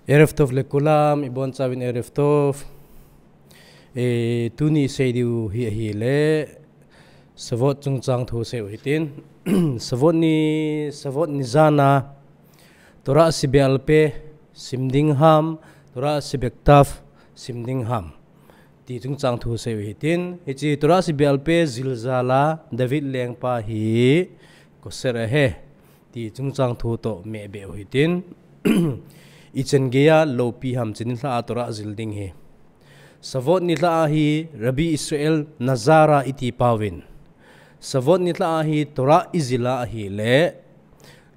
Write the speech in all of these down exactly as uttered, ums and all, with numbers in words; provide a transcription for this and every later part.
ערב טוב לכולם, ibon chauvin ערב טוב. E, tuni sei diu hi ahile, Shavuot chungchang thu sei u hitin. Shavuot ni, Shavuot ni jana, Torah שבעל פה sim ding ham, Torah שבכתב sim ding ham. Ti chungchang thu sei u hitin. Hiche Torah שבעל פה jil jal a David lengpa hi koser ahi. Ti chungchang thu toh meh beh u hitin. Ichan geiya loupi ham hiche nilhah a Torah jil ding hi. Shavuot nilhah a hi Rabbi Israel Nazara iti pauvin, Shavuot nilhah a hi Torah ijil a ahile,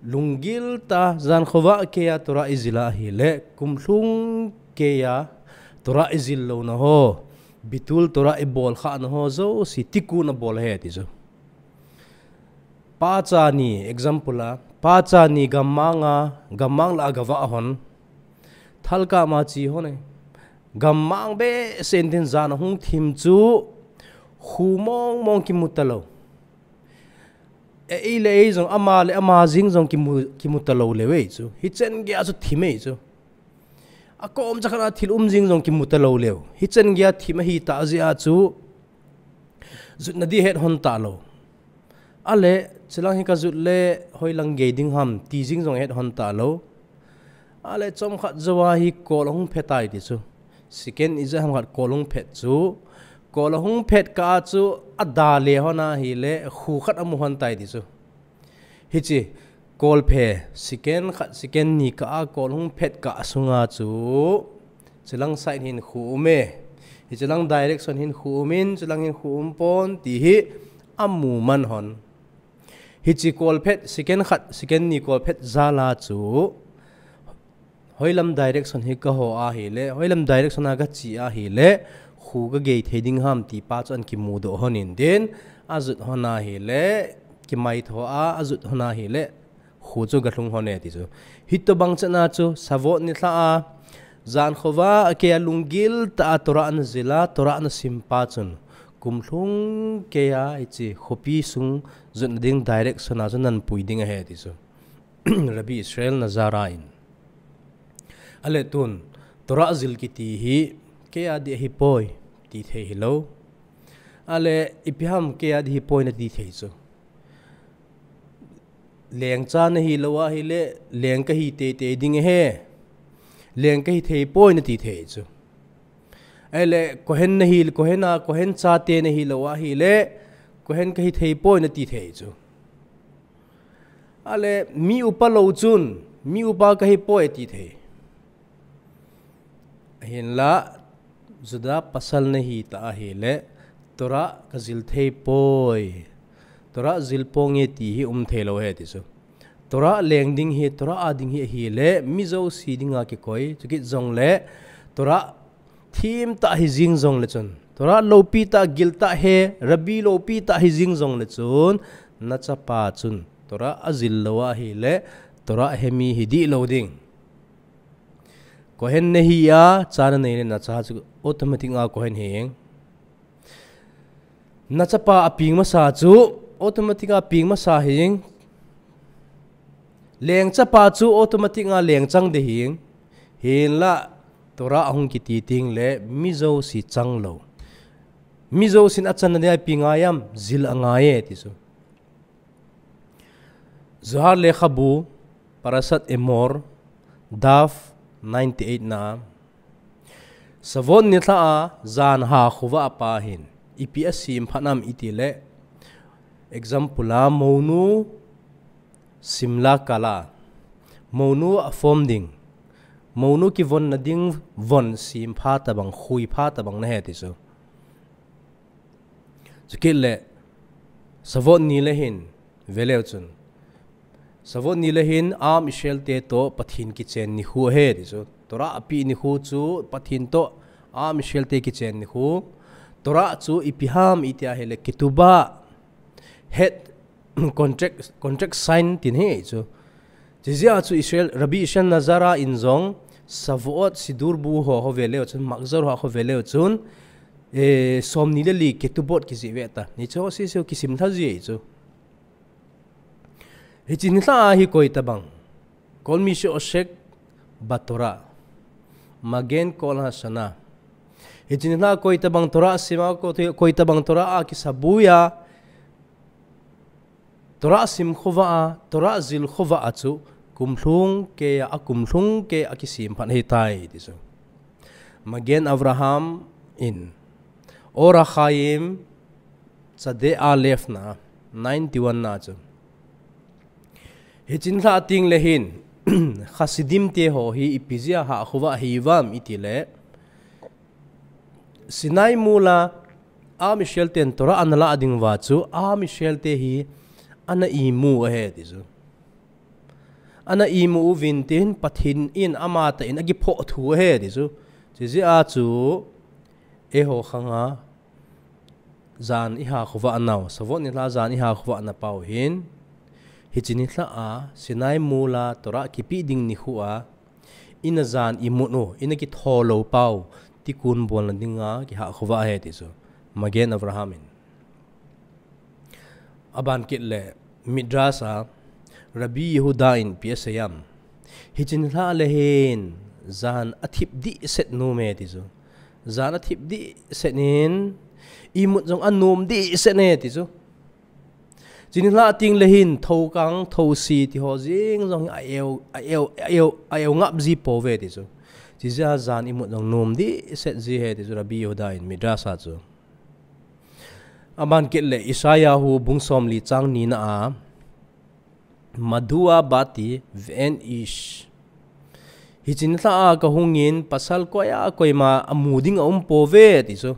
lunggil tah a jan khovah keiya Torah ijil a ahile, kumlhung keiya Torah ijil louna ho, ביטול תורה ibol khahna ho jouse תיקון abol ahi ti chu. Pa cha ni, example a, pa cha ni gammang a, gammang lah a gavah hon, thalkam a che hon e. Gammang behseh in tin jan ahung thim chu, khu mong mong kimu talou. E, ei le ei jong, ama le ama jing jong kimu, kimu talou leu e chu. Hichan geiya chu thim e chu. Akom chakhat a thil um jing jong kimu talou leu. Hichan geiya thim ahitah jeh a chu, jutna di het hon talou. Ale, chulang hi kajut le hoilang gei ding ham ti jing jong het hon talou. Ale, chomkhat jouva hi kol ahung phet tai ti chu. Second ijat ham khat kol ahung phet chu. Kol ahung phet kah a chu ada le hon ahile khu khat amu hon tai ti chu. Hiche kol phe, second khat, second ni kah a kol hung phet kah sunga chu, chulang side hin khu um e. Hichelang direction hin khu um in, chulang hin khu um pon ti hi amu man hon. Hiche kol phet, second khat, second ni kol phet jal a chu, hoilam direction hi kaho ahile, hoilam direction a kache ahile, khu kagei thei ding ham ti pa chu ana kimudoh hon in tin, ajut hon ahile, kimaitho a, ajut hon ahile, khu chu galhung hon e ti chu. Hitobang chan a chu, Shavuot nilhah a, jan khovah keiya lunggil tah a Torah ana jil a, Torah ana sim pa chun, kumlhung keiya hiche khopi sung jutna ding direction a chu ana pui ding ahi ti chu. Rabbi Israel Nazara in. Ale tun, Torah jil kiti hi, keiya di ahipoi, ti thei hilou. Ale, ipi ham keiya di ahipoi nati thei chu. Lengcha nahilou ahile, leng kahi teitei ding ahi. Leng kahi thei poi nati thei chu. Ale, Kohen nahi, Kohen a, Kohen chate nahilou ahile, Kohen kahi thei poi nati thei chu. Ale, mi upa lou chun, mi upa kahi poi ati thei. Ahinla, Juda pasal nahi tah ahile, Torah kajil thei poi. Torah jil ponge ti hi um thei lou ahi ti chu. Torah leng ding hi, Torah a ding hi ahile, mi jouse dinga kikoi, chukit jongle, Torah thim tah hi jing jongle chun, Torah loupi tah, gil tah he, Rabbi loupi tah hi jing jongle chun, nachapa chun, Torah ajil lou ahile, Torah he mi hi dih lou ding. Kohen nahi a, cha nanei le nacha chu automatic a Kohen hi. Nachapa apeng masa chu, automatic a peng masa hing. Lengchapa chu automatic a lengchang de hing. Hinla, Torah ahung kiti tengle, mi jouse chang lou. Mi jousen achanna dia ipi ngai am, jil angai e ti chu. Zohar lekhabu, Parashat Emor, Daf ninety-eight na. Shavuot nilhah a, jan ha khovah a pa hin, ipi asem phat nam iti le, example a, mounu simla kala, mounu aform ding, mounu kivonna ding von sem phat tabang, khui phat tabang nahi ti chu. Chukit le, Shavuot ni le hin, veleu chun. Shavuot ni le hin, Am Israel te toh Pathen kichen nikho ahi ti chu. Torah apeh nikho chu, Pathen toh Am Israel te kichen nikho. Torah chu ipi ham iti ahile, ketubah, het, contract, contract sign tin ahi chu. Chijeh a chu Israel, Rabbi Israel Nazara in jong, Shavuot sidur bu ho, ho veleu chun, machzor ho, ho veleu chun, eh, somni le li ketubot kijih ve ta. Ni chu sese kisim lha ji chu. Hiche nilhah a hi koi tabang. Kol mi she'osek baTorah. Magen Kol Hashana. Hiche nilhah a koitabang Torah sima, ko-, koitabang Torah a kisabuia, Torah sim khova a, Torah zil khova a chu, kumlhung kei a, akumlhung kei a kisim phat ahitai, ti chu. Magen Avraham in, Or HaChaim, Tzadei Aleph na, ninety-one na chu. Hiche nilhah a teng le hin, Hasidim te ho hi ipi jeh a hah khova ahi uvam iti le, Sinai mol a, Am Israel ten Torah ana lah ding uva chu, Am Israel te hi ana imu ahi ti chu. Ana imu uvin tin Pathen in amatah in akiphoh thu ahi ti chu. Chujeh a chu, eiho khang a, jan ihah khova nau, Shavuot nilhah a jan ihah khova na pau hin, hiche nilhah a, Sinai mol a, Torah kipeh ding nikho a, ina jan imut u, ina kitho lou pau, tikkun bolna dinga kihah khova ahi ti chu. Magen Avraham in. Aban kit le, Midrash a, Rabbi Yehuda in ipi asei em. Hiche nilhah le hin, jan athip dehset nom e ti chu. Jan athip dehset in, imut jong anom dehset e ti chu. Hiche nilhah a teng le hin, thokang, thosi ti ho jeng jong hi a-eu, a-eu, a-eu, a-eu ngap ji pouve ti chu. Chujeh a jan imut jong nom dehset ji ahi ti chu Rabbi Yehuda in Midrash a chu. Aban kit le Yeshayahu bung somli chang ni na a, Madua bati ve'en ish. Hiche nilhah a kahung in pasal koi a koima amu ding aum pouve ti chu.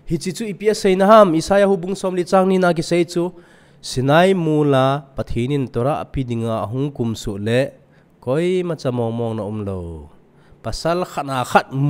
Hiche chu ipi aseina ham, Yeshayahu bung somli chang ni na a kisei chu, Sinai mol a Pathen in Torah ape dinga ahung kumsuh le, koimacha mongmong na umlou. Pasal khat na khat